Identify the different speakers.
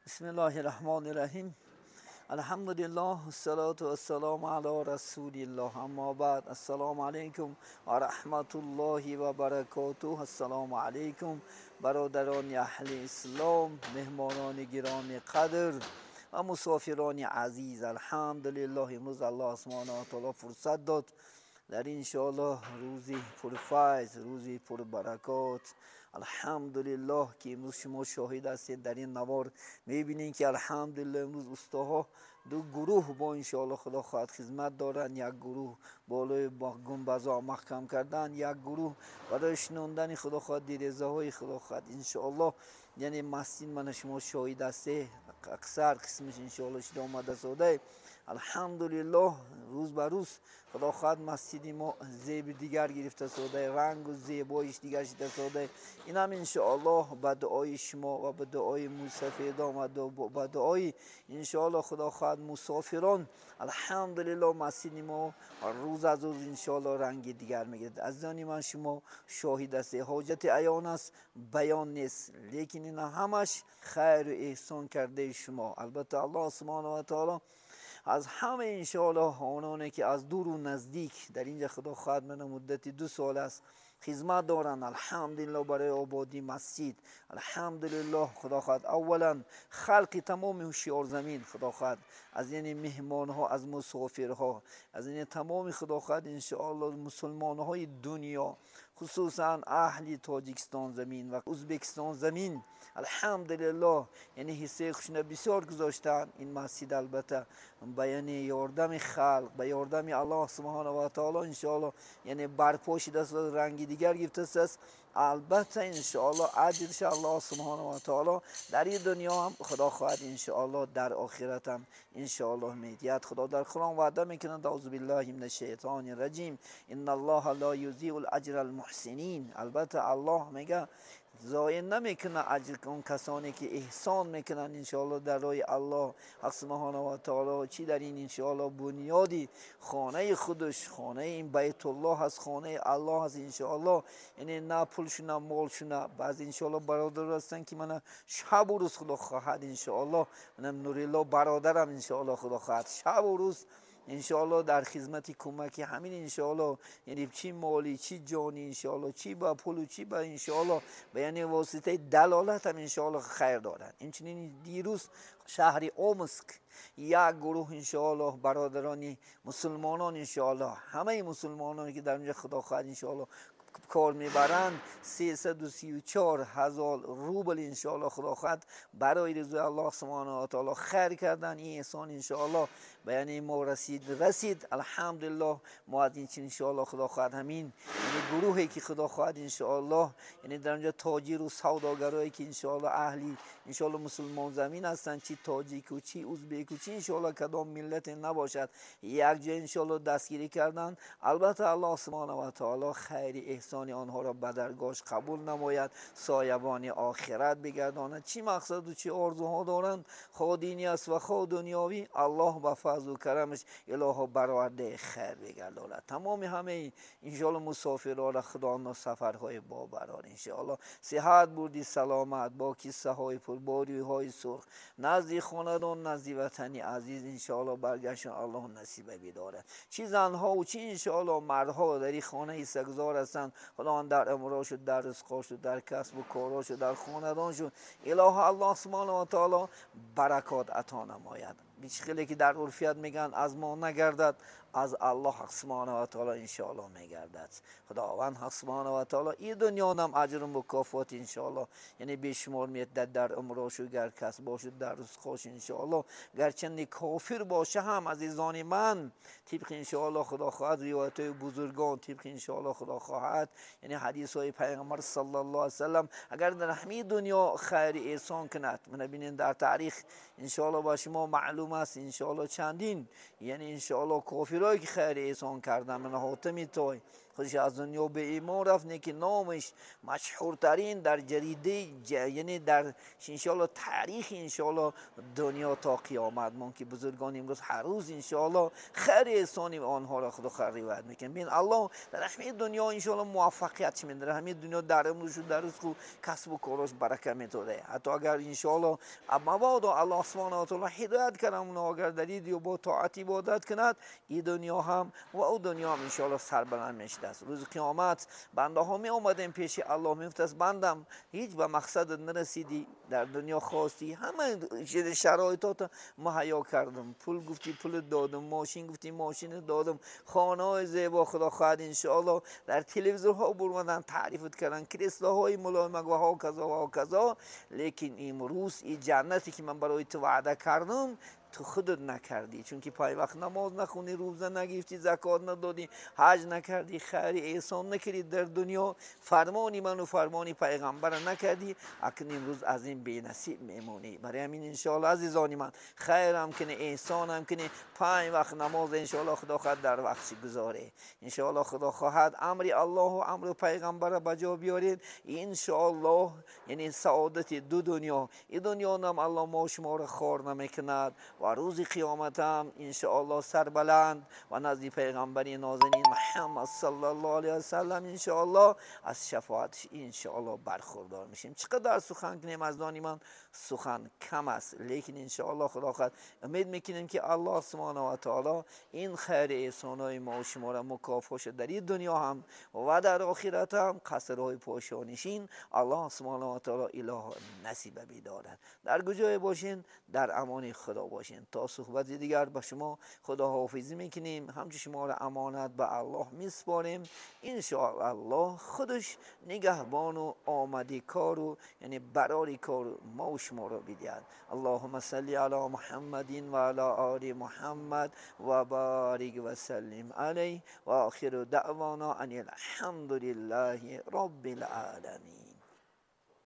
Speaker 1: Bismillahirrahmanirrahim. Alhamdulillah, salatu wassalamu ala rasulillah. Amma ba'd. Assalomu alaykum va rahmatullohi va barakatuh. Assalomu alaykum бародарони аҳли ислом, меҳмонони гиромӣ қадр ва мусофирони азиз. Алҳамдулиллоҳ, имрӯз Аллоҳ субҳонаҳу ва таъоло фурсат дод дар иншоаллоҳ рӯзи пурфайз, рӯзи пурбаракот. Алҳамдулиллоҳ ки имрӯз шумо шоҳид ҳастед, дар ин навор мебинед ки алҳамдулиллоҳ имрӯз устоҳо ду гурӯҳ бо иншоаллоҳ худо хоҳад хизмат доранд. Як гурӯҳ болои гунбазҳо маҳкам кардан, як гурӯҳ барои шинондани худо хоҳад дирезаҳои худо хоҳад иншоаллоҳ. Яъне масҷид мана шумо шоҳид ҳастед, аксар қисмаш иншоаллоҳ шуда омада сода. Алҳамдулиллоҳ, рӯз ба рӯз худо хоҳад масҷиди мо зеби дигар гирифта сода, рангу зебоиш дигар шида сода. Инам иншоаллоҳ ба дуои шумо ва ба дуои мусафидон ва ба дуои иншоаллоҳ худо хоҳад мусофирон. Алҳамдулиллоҳ, масҷиди мо рӯз аз рӯз иншоаллоҳ ранги дигар мегирад. Азизони ман, шумо шоҳид ҳастед, ҳоҷати аён аст, баён нест, лекин ина ҳамаш хайру эҳсон кардаи шумо. Албатта Аллоҳ субҳонаҳу ва таъоло аз ҳама иншоаллоҳ ононе ки аз дуру наздик дар инҷа худо хоҳад мана муддати 2 сол аст хизмат доранд. Алҳамдулиллоҳ барои ободии масҷид. Алҳамдулиллоҳ, худо хоҳад аввалан халқи тамоми ҳушёрзамин, худо хоҳад аз яъне меҳмонҳо, аз мусофирҳо, аз яъне тамоми худо хоҳад иншоаллоҳ мусулмонҳои дунё, хусусан аҳли Тоҷикистон замин ва Ӯзбекистон замин. Алҳамдулиллоҳ, яъне ҳиссаи хушна бисёр гузоштанд ин масҷид, албатта ба яъне ёрдами халқ, ба ёрдами Аллоҳ субҳонаҳу ва таъоло иншоаллоҳ яъне барпо шудааст, ранги дигар гирифтааст. Албатта иншоаллоҳ аҷрш Аллоҳ субҳонаҳу ва таъоло дар ин дунё ҳам худо хоҳад иншоаллоҳ дар охират ҳам иншоаллоҳ медиҳад. Худо дар Қуръон ваъда мекунад: аъузу биллаҳи минаш шайтони раҷим, инналлоҳа ло юзиул аҷрал муҳсинин. Албатта Аллоҳ мега зоя намекунад аҷр он касоне ки эҳсон мекунанд иншоаллоҳ дар роҳи Аллоҳ ҳақ субҳонаҳу ва таъоло. Чӣ дар ин иншоаллоҳ бунёди хонаи худаш, хонаи ин Байтуллоҳ аст, хонаи Аллоҳ аст иншоаллоҳ. Яъне на пулшуна, молшуна. Баъзе иншоаллоҳ бародаро ҳастанд ки мана шабу рӯз худо хоҳад иншоаллоҳ, мана Нуриллоҳ бародарам иншоаллоҳ худо хоҳад шабу рӯз иншоаллоҳ дар хизмати кӯмаки ҳамин иншоаллоҳ, яъне чӣ молӣ, чӣ ҷонӣ иншоаллоҳ, чӣ ба пулу чӣ ба иншоаллоҳ ба яъне воситаи далолат ҳам иншоаллоҳ хайр доранд. Инчунин дирӯз шаҳри Омск як гурӯҳ иншоаллоҳ бародарони мусулмонон иншоаллоҳ ҳамаи мусулмононе ки дар онҷо худо хоҳад иншоаллоҳ кор мебаранд, 334 ҳазор рубл иншоаллоҳ худо хоҳад барои ризои Аллоҳ субҳонаҳу ва таъоло хайр кардан. Ин эҳсон иншоаллоҳ ба яъне мо расид. Алҳамдулиллоҳ, мо аз ин иншоаллоҳ худо хоҳад ҳамин яъне гурӯҳе ки худо хоҳад иншоаллоҳ яъне дар онҷо тоҷиру савдогарое ки иншоаллоҳ аҳли иншоаллоҳ мусулмон замин ҳастанд, чӣ тоҷику чӣ узбеку чӣ иншоаллоҳ кадом миллате набошад, якҷо иншоаллоҳ дастгирӣ карданд. Албатта Аллоҳ субҳонаҳу ва таъоло хайри эҳсони онҳоро ба даргоҳаш қабул намояд, соябони охират бигардонад. Чӣ мақсаду чӣ орзуҳо доранд, хоҳ динӣ аст ва хоҳ дунёвӣ, Аллоҳ ба фазлу карамаш илоҳо баровардаи хайр бигардонад. Тамоми ҳамаи иншоаллоҳ мусофирора худо онҳо сафарҳои бобарор иншоаллоҳ сиҳат бурди, саломат бо киссаҳои пурбориҳои сурх назди хонадон, назди ватани азиз иншоаллоҳ баргаштан Аллоҳ насиба бидорад. Чӣ занҳову чӣ иншоаллоҳ мардҳо дар ин хона ҳиссагузор ҳастанд, худованд дар умрошу, дар ризқошу, дар касбу корошу, дар хонадоншу илоҳо Аллоҳ субҳонаҳу ва таъоло баракот ато намояд. Хеле ки дар урфият мегӯянд аз мо нагардад, аз Аллоҳ субҳонаҳу ва таъоло иншоаллоҳ мегардад. Худованд ҳақ субҳонаҳу ва таъоло ин дунёнам аҷру мукофот иншоаллоҳ яъне бешумор медиҳад дар умрошу, гар касбошу, дар ризқошу иншоаллоҳ. Гарчанде кофир боша ҳам азизони ман, тибқи иншоаллоҳ худо хоҳад ривоятҳои бузургон, тибқи иншоаллоҳ худо хоҳад яъне ҳадисҳои пайғамбар саллаллоҳу алайҳи васаллам, агар дар ҳамин дунё хайри эҳсон кунад, мана бинед дар таърих иншоаллоҳ ба шумо маълум аст иншоаллоҳ чандин яъне иншоаллоҳ кофирҳое бисёрое ки хайри эҳсон кардан, мана Ҳотами Той худаш аз дунё бе имон рафт, не ки номаш машҳуртарин дар ҷаридаи, яъне дар иншоалло таърихи иншоалло дунё то қиёмат мон, ки бузургон имрӯз ҳар рӯз иншоалло хайри эҳсони онҳоро худо хайр ривоят мекунад. Бин, Аллоҳ дар ҳамаи дунё иншоалло муваффақият медиҳад, дар ҳамаи дунё дар умршу дар ризқу касбу корош барака медода. Ҳатто агар иншоалло мабодо Аллоҳ субҳонаҳу ва таъоло ҳидоят кунад онҳо, агар дар ин дунё бо тоат ибодат кунад, ин дунё ҳам ва ӯ дунё ҳам иншоалло сарбаланд мешавад. Рӯзи қиёмат бандаҳо меомадем пеши Аллоҳ, мегуфтааст: бандам, ҳеҷ ба мақсадат нарасидӣ, дар дунё хостӣ, ҳама шароитото муҳайё кардам, пул гуфтӣ пул додам, мошин гуфтӣ мошин додам, хонаҳои зебо худо хоҳад иншоалло дар телевизорҳо бурмадан таърифат кардан, креслоҳои мулоимак ва ҳоказо ва ҳоказо, лекин имрӯз ин ҷаннате ки ман барои ту ваъда кардам, ту худат накардӣ, чунки пайвақт намоз нахонӣ, рӯза нагирифтӣ, закот надодӣ, ҳаҷ накардӣ, хайри эҳсон накардӣ дар дунё, фармони ману фармони пайғамбара накардӣ, акнун имрӯз аз ин бенасиб мемонӣ. Барои ҳамин иншоалло азизони ман, хайрам кунӣ, эҳсонам кунӣ, панҷ вақт намоз иншоалло худо хоҳад дар вақтш гузорӣ, иншоалло худо хоҳад амри Аллоҳу амри пайғамбара ба ҷо биёред, иншоалло яъне саодати ду дунё, ин дунёнам Аллоҳ мо шуморо хор намекунад ва рӯзи қиёматам иншоалло сарбаланд ва назди пайғамбари нозанин Муҳаммад саллаллоҳу алайҳи васаллам иншоалло аз шафоаташ иншоалло бархурдор мешем. Чӣ қадар сухан кунем аз дони ман сухан кам аст, лекин иншоалло худо хоҳад умед мекунем ки Аллоҳ субҳонаҳу ва таоло ин хайри эҳсонҳои мо шуморо мукофоша дар ин дунё ҳам ва дар охират ҳам қасрҳои пошонишин Аллоҳ субҳонаҳу ва таоло илоҳ насиба бидорад. Дар куҷое бошен, дар амони худо бошен. То суҳбати дигар ба шумо худоҳофизӣ мекунем, ҳамчун шуморо амонат ба Аллоҳ месупорем. Иншоаллоҳ худаш нигаҳбону омади кору яъне барори кору мо шуморо бидиҳад. Аллоҳумма салли ало Муҳаммадин ва ало оли Муҳаммад ва борик ва саллим алайҳ ва охиру даъвона анил ҳамдулиллаҳи роббил оламин.